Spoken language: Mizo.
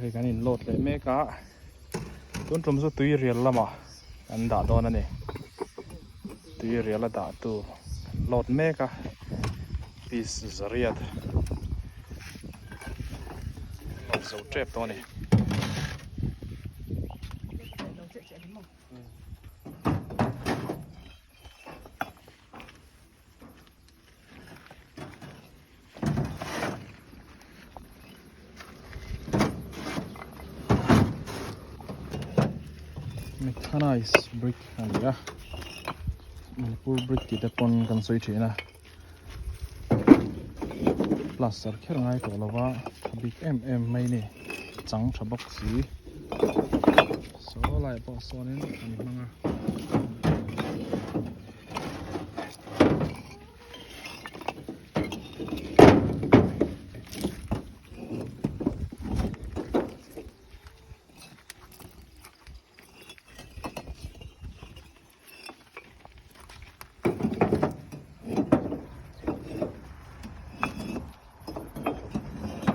Hei kan in load leh mek a tun tum chu tui rial lamah kan dah dawn a ni tui rial a dah tur kan load mek a piece zariat load zo tep tawh a ni. Mechanized brick a ni a Manipur brick tih te pawn kan sawi thin a plaster kher ngai tawh lova tha bik em em mai a ni chang tha bawk si saw lai pawh sawnin an hmang a.